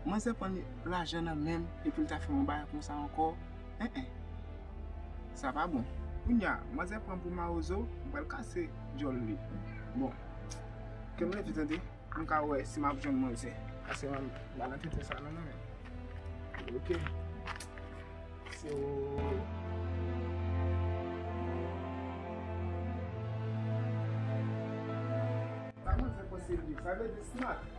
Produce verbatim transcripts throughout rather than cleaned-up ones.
Manzè pran lajan nan men m epi l ta fè m yon bagay konsa ankò. En en. Sa pa bon. Kounye a, manzè pran pou mawozo, m pral kase djòl li. Bon. Ke m leve tande, m ka wè si m ap jwenn manzè. Paske m pa nan tenten sa non, non, men. Ok. So, sa manzè panse l ye, sa vle di smart.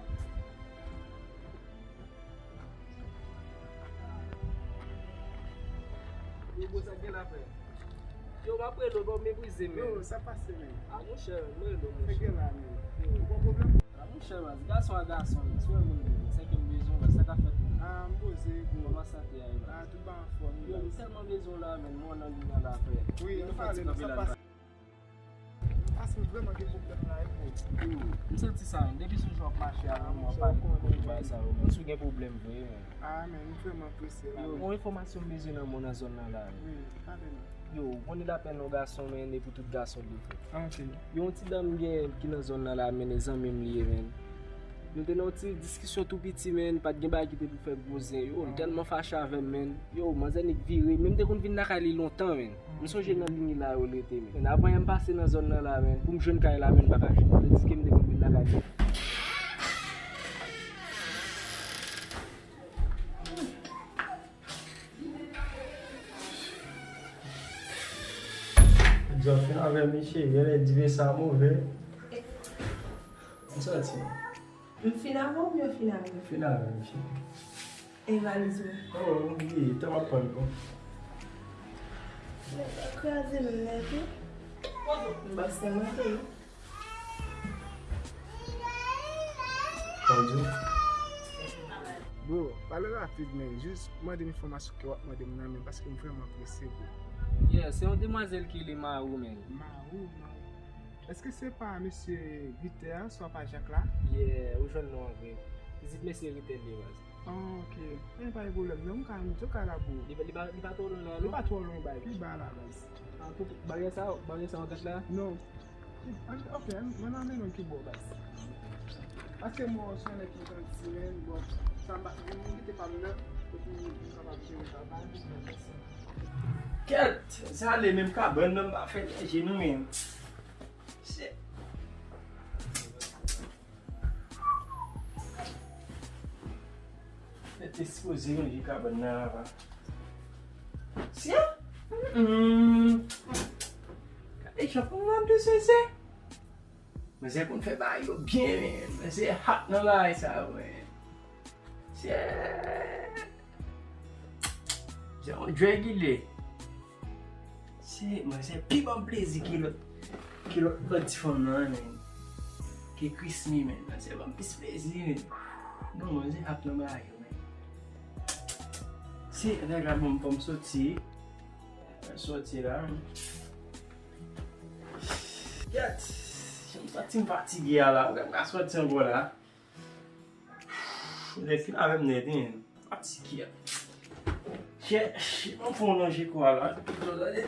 Yo, bro, sa gen la, frè? Yo, m ap rele w, bon, meprize, men. Yo, sa pase, men. A, monchè, m rele w, monchè. Sa gen la, men. Yo. Ou gon pwoblèm? A, monchè, baz, gason a gason, men. Si w wè m rele w, se ke m bezwen w, sa ka fèt, men. A, m poze, bro. Kòman sante a ye, baz? A, tout bagay anfòm, baz. Yo, m tèlman bezwen w la, men. Mwen nan liy an la, frè. Wi, ann pale, non, sa pase. Paske m vrèman gen pwoblèm la, wi, bro. Yo, m santi sa, men. Depi sou jan w ap mache avè m, w ap pale m kote bagay sa yo, men. Si w gen pwoblèm vre, men. A, men, m vrèman prese la, men. Yo, yon enfòmasyon m bezwen nan men w nan zòn nan la, men. Wi, pale non. Yo, ou konnen lapèn yon gason, men, e pou tout gason l ye, frè. Ok. Yo, yon ti dam gen ki nan zòn nan la, men, e zanmi m li ye, men. Nou te nan yon ti diskisyon tou piti, men, pa t gen bagay ki te pou fè gwo zen. Yo, m tèlman fache avè l, men. Yo, manzè nik vire. Men m te konn vin lakay li lontan, men. M sonje nan liy la yo l rete, men. Men, avan yè m pase nan zòn nan la, men. Pou m jwenn kay la, men, m pa ka jwenn. Yo di ke m te konn vin lakay li. Djòf avè misye, genlè dife sa move. M sòti. M fin avè w oubyen w fin avè m? Fin avè m, cheri. E valiz mwen? Oh, wi, tan m ap pran l, bon. Nèg la kraze m nèt, wi. M pa sèmante, wi. Bonjou. Bro, pale rapid, men. Jis mande m enfòmasyon ke w ap mande m nan, men, paske m vrèman prese, bro. Yeah, se yon demwazèl ki rele Marou, men. Marou, Marou. Èske se pa mesye Ritè a, swa pa Jak la? Yeah, ou jwenn non an vre. Pitit mesye Ritè li ye, baz. Ah, ok. Men pa gen pwoblèm, non, m ka monte kay la pou ou. Li pa, li pa, li pa twò lwen la, non? Li pa twò lwen, bay, pi ba la, baz. Ah, pou, pou, baryè sa, baryè sa antre la? Non. Ok, mwen nan mennen ki bò, baz. Paske mwen se yon nèg ki santi, men, bon, sa m pa, m kite pa m nan, epi m kapab jere sa, pa gen pwoblèm. Kèt, sa ale menm kabann nan, m pa fè nèg jenou, men. Se. Mwen te sipoze ranje kabann nan avan. Se. Mm. Gade jan pou mwen de sese. Manzè konn fè bagay yo byen, men. Manzè hot nan bagay sa yo, men. Se. Se yon drag il ye. Se, manzè pi ban m plezi ke lòt, ke lòt, lòt ti fanm nan, men. Ke Chrismy, men. Manzè ban m plis plezi, men. Non, manzè ap nan bagay yo, men. Se, nèg la ban m fòm soti. Soti la, men. Gèt, jan m santi m fatige a la. Ou wè m ka soti ankò la. Lè fin avè m nèt, wi. Fatige a. Chè, chè, ban m fè yon lonje kò a la. Tande.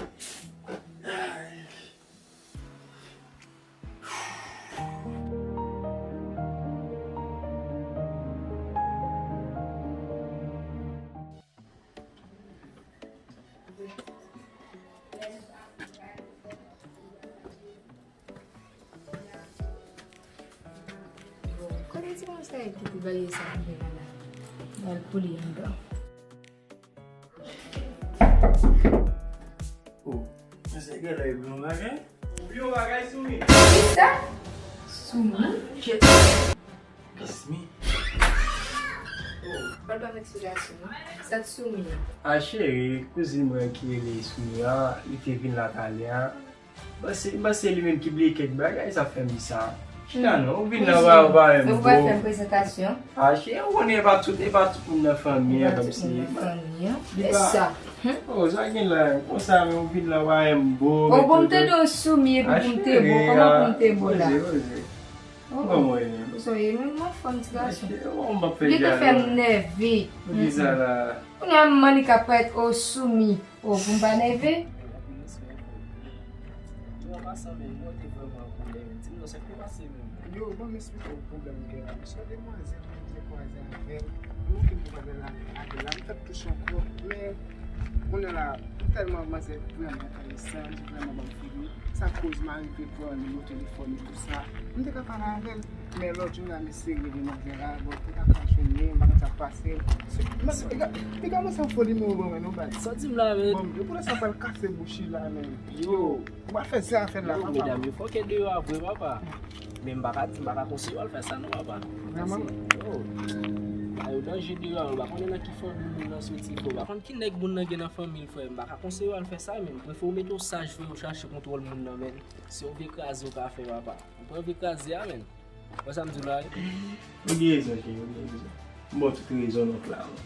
Kote ti manzè ki te baye sa pou mwen la? Al pou li anndan. Oh, manzè genlè bliye yon bagay. Ou bliye yon bagay, Soumi? Kisa? Soumi? Kèt. Bismi. Oh. Pral ban m eksplikasyon, non? Sa t Soumi? A, cheri, kouzin mwen ki rele Soumi a, li te vin la talè a. Bon, se, bon, se li menm ki bliye kèk bagay, sa fè m di sa. Chita non, ou vin la, ou pa, ou pa menm bon. Ou pa fè m prezantasyon? A, cheri, ou konnen e pa tout, e pa tout moun nan fanmi an, kòmsi. E pa tout moun nan fanmi an. E sa. Oh, sa gen la, konsa, men ou vin la, ou pa menm bon. Oh, bon, m tande w Soumi, epi pou m te bon, kòman pou m te bon la? Poze, poze. Oh. Kòman w ye menm? Ou sa w ye menm, m anfòm, ti gason. Ou gentan fè m nève. Poukisa la? Kounye a, manman li ka parèt, oh, Soumi. Oh, pou m pa nève? Yo, an pasan, men, mwen te vrèman an kòlè, men. Di m non, sa k te pase menm? Yo, ban m eksplike w pwoblèm m gen la. Se yon demwazèl mwen te kwaze avè l. Nou Fèt touche ankò, men kounye a la, tèlman manzè vrèman enteresan, li vrèman ban m figi. Sa koz m arive pran li nan telefòn e tou sa. M te ka pale avè l, men lòt jou la, mesye rele manzè la, bon, m te ka pa jwenn li, m pa konn sa k pase. Piga, piga mwen sa fò nimewo ban mwen non, bay. Sa di m la, men. Bon, yo pou lè sa pral kase bouch li la, men. Yo. Ou pa fè sa afè la, papa. Yo, medam, yo fòkè deyò a vre, papa. Men m pa ka di, m pa ka konseye w al fè sa non, papa. Vrèman? Paske, yo, ba yo danje deyò a, ou pa konnen nan ki fanmi moun nan soti, frè. Ou pa konn ki nèg moun nan gen nan fanmi l, frè. M pa ka konseye w al fè sa, men m prefere w mete w saj, frè, ou chache kontwòl moun nan, men. Se yon vye kraze ou ka fè, papa. Ou pran vye kraze a, men. Wè sa m di w la, wi? Ou gen rezon, cheri, ou gen rezon. M ba w tout rezon w la, wi.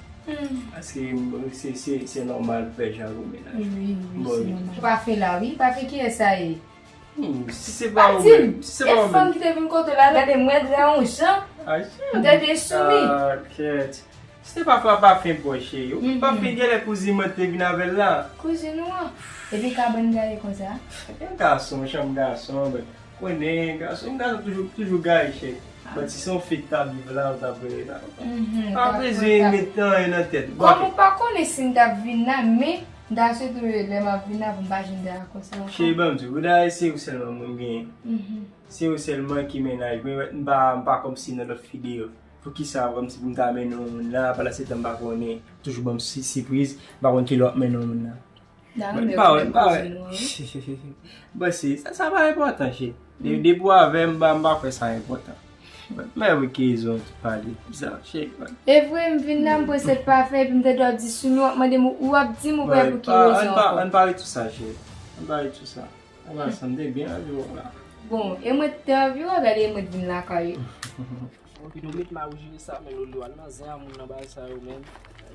Paske m, se, se, se nòmal pou fè jan gwo mennaj. Wi, wi, se nòmal. Ou pa fè la, wi. Pa fè kiyès sa ye? Hmm, si se pa ou menm, si se pa ou menm. E fanm ki te vin kote w la, gade m wè gran yon jan. M tande soumi. Ah, kèt. Si se pa fè pa fen bò, cheri. Ou pa fen genlè kouzin mwen te vin avè l la. Kouzin ou an? Epi kabann gaye konsa? Yon gason, chanm gason, men. Konnen, gason, gason toujou, toujou gaye, cheri. But si se yon fi k t ap viv la, ou t ap rele la. Pa bezwen met anyen nan tèt. Kòm ou pa konnen si m t ap vin la, men m ta swete lè m ap vin la pou m pa janm te akonse ankò. Cheri, ban m di w, Bouda, se ou sèlman mwen genyen. Se ou sèlman ki mennaj mwen, m pa, m pa kòmsi nan lòt fi deyò. Poukisa kòmsi pou m ta mennen yon moun la, pandan se tan m pa konnen, toujou ban m si-, sipriz, m pa konn kilè w ap mennen yon moun la. M pa wè, m pa wè. Bon, se, sa, sa pa enpòtan, cheri. De-, depi w avè m, m pa, m pa kwè sa enpòtan. Mwen, mwen, pou ki rezon w pale? Bizarre, cheri. E vre, m vin la, m prese pa fè, epi m tande w ap di soumi, w ap mande m, ou ap di m ou pa pou ki rezon ankò. Ann pale tou sa, cheri. Ann pale tou sa. Ann pale sa, m te byen anvi w la. Bon, e mwen te anvi w, gade e mwen t vin lakay ou. Bon, pito met mawoujine sa, men lolo al nan zen a moun nan bagay sa yo, men.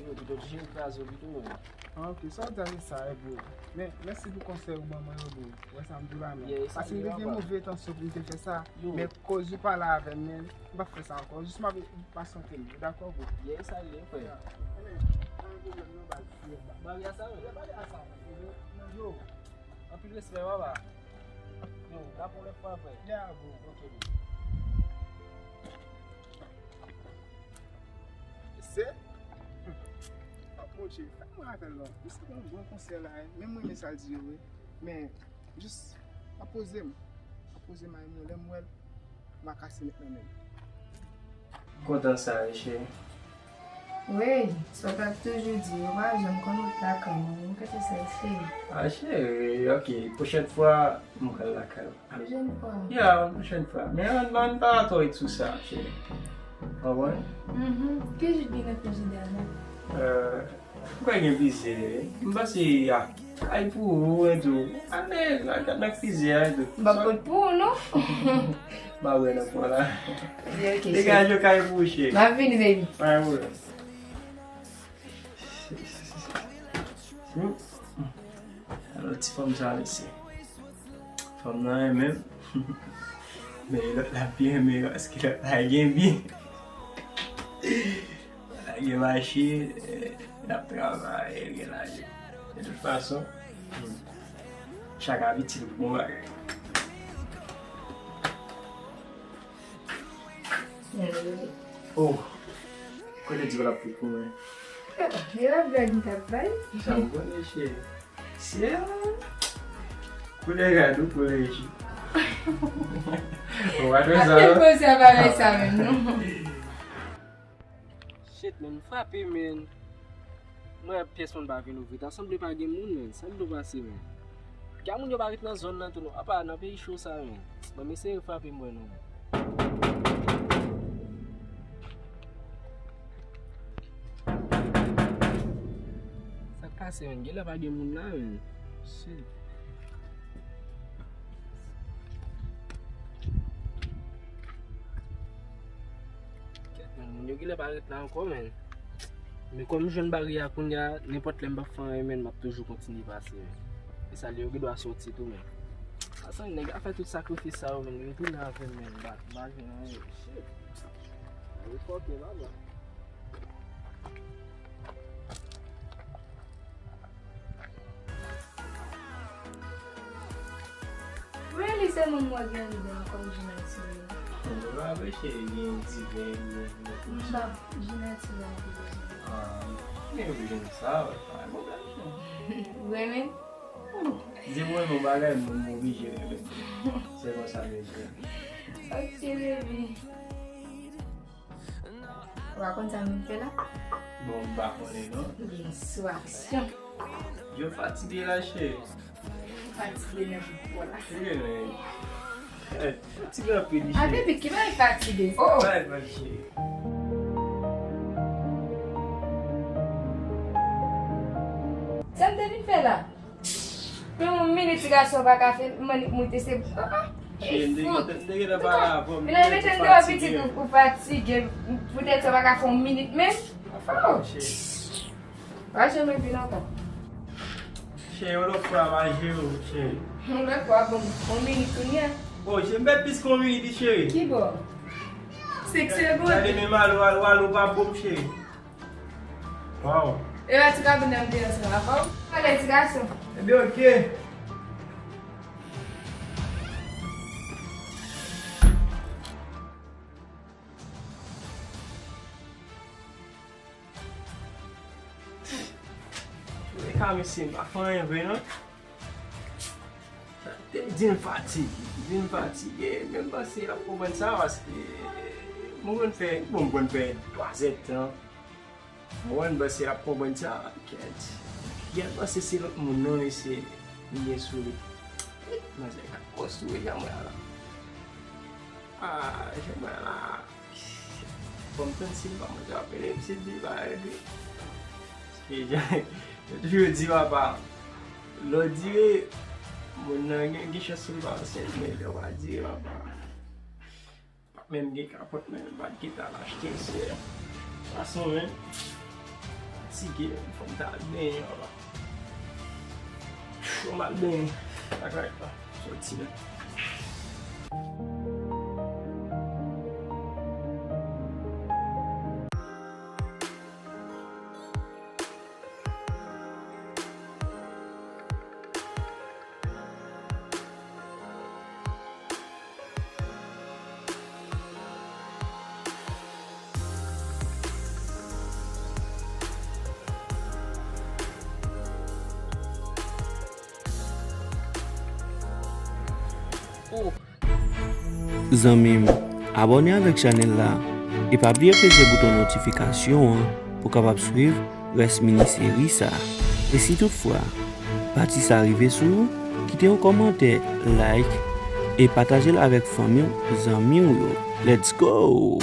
Yo, pito jere kraze yo pito, men. Ah, ok, sa w di a se sa, e bro. Men, mèsi pou konsèy ou ban mwen yo, bro. Wè sa m di w la, men. Paske m te gen move entansyon pou m te fè sa, men koz ou pale avè m, men, m p ap fè sa ankò. Jis m ap pasyante m, ou dakò, bro? Yeah, sa l ye, frè. Yeah. Ebyen, pa gen pwoblèm non, baz. Yeah, ba-, bagay sa, men. Yeah, bagay sa, men. Yo, anpil respè, papa. Yo, n ap yon lòt fwa, frè. Yeah, bro. Ok, bro. Se? Ap monche, fè mwen avè l non. Misye gon bon konsèy la, wi. Men mwen renmen sa l di yo, wi. Men, jis, ap poze m. Ap poze m a yon lè m wè l, m a kase nèt nan men l. M kontan sa, wi, cheri. Wi, sa w t ap toujou di, ou pa janm konn ou t lakay mwen, m kite sa, cheri. Ah, cheri, ok, pwochèn fwa, m pral lakay ou. Pwochèn fwa. Ya, pwochèn fwa. Men ann, ann pa twò ret sou sa, cheri. Konprann? Mhm. Ki jou ki gen nan frijidè la? Euh, m kwè gen plizyè, wi. M panse a kay pou ou, e tou. Ann, ann, ann, nan frijidè a, e tou. M p ap pot pou ou, non? M a wè nan fwa la. Ok, ok, cheri. Degaje w kay pou ou, cheri. M ap vini, baby. Pa gen pwoblèm. Hmm. Alò, ti fanm sa, mesye. Fanm nan renmen m. Men lòt la pi renmen m, paske lòt la gen byen. Lòt la gen machin, eh, l ap travay, l gen lajan. De tout fason, hmm, chak abitil pou bon bagay. Oh, kote di w l ap fout pou mwen? E pa blag m t ap bay. Sa m konnen, cheri. Cheri. Koulè rad ou, koulè ji. Ou pa twò sa, non? Ape poze a bagay sa menm, non. Shit, man, m frape, man. M wè pyès moun pa vin ouvri. Ta sanble pa gen moun, man. Sa k dwe pase, man? Gade moun yo pa ret nan zòn nan tou, non. Apa, nan peyi cho sa, man. Ban m eseye frape m wè, non. Sa k pase, man? Genlè pa gen moun la, man. Shit. Kèt, man, moun yo genlè pa ret la ankò, man. Men kòm m jwenn baryè a kounye a, nenpòt lè m p ap fè anyen, man, m ap toujou kontinye pase, man. E sa, yo gen dwa soti tou, man. Asanble nèg la fè tout sakrifis sa yo, man, yo tounen avè m, man, m pa, m pa jwenn anyen. Shit. Yo fòkè, baba. Really, se mwen m wè gen anndan an kòm ji natirèl. Bon, se pa vre, cheri, gen diven, gen, gen tout sa. M pa, ji natirèl m pi bezwen. Ah, Gen oblije sa, pa gen pwoblèm non. Ou renmen? Di mwen yon bagay, mwen oblije renmen. Se konsa mesye. Ok, baby. Ou pa konn sa m vin fè la? Bon, m pa konnen non. Li sou aksyon. Yo fatige la, cheri. Fatige nan bout kò la. Cheri, men. Eh, fatige anpil, cheri. Ah, baby, ki bagay fatige? Oh, oh. Bay, bay, cheri. Sa m te vin fè la? Pou yon minit, ti gason pa ka fè, m annik moute, se, ah, ah. Cheri, m te, m te, m te gentan pale avè w, m te fatige. Ou fatige, poutèt sa w pa ka fè yon minit menm. Oh. Cheri. Pa janm vin ankò. Cheri, yon lòt fwa, m a jere w, cheri. Yon lòt fwa, bon, yon minit kounye a. Bon, cheri, m fè plis ke yon minit, wi, cheri. Ki bò? Senk segonn. Gade, men m al, al, al, ou pa bon, cheri. Waw. E la ti kabin nan m te ansanm avè w. Pale ti gason. Ebyen, oke. Mwen ka mesye, m pa fè anyen vre non. Te di m fatige, di m fatige, men m panse y ap konprann sa, paske mwen konn fè, bon, mwen konn fè twa zèdtan. Mwen panse y ap konprann sa, kèt. Y ap panse se lòt moun non, mesye, li ye sou li. Manzè ka konstwi jan mwen la. Ah, jan mwen la. Fò m tann si m pa manje apre, se di bagay tou. Paske jan, yo toujou di papa, lè w dire, moun nan gen, gen chans pou l pa ansent, men lè w pa dire papa. Pa menm gen kapòt, men m pa t gentan al achte, se fason, men. Fatige, fò m ta al benyen, papa. Fò m al benyen. Ak rèk la. Soti la. Zanmi m, abòne avèk chanèl la e pa bliye peze bouton notifikasyon an pou w kapab swiv rès mini seri sa. E si toutfwa pati sa rive sou ou, kite yon kòmantè, like, e pataje l avèk fanmi w, zanmi w yo. Let's go!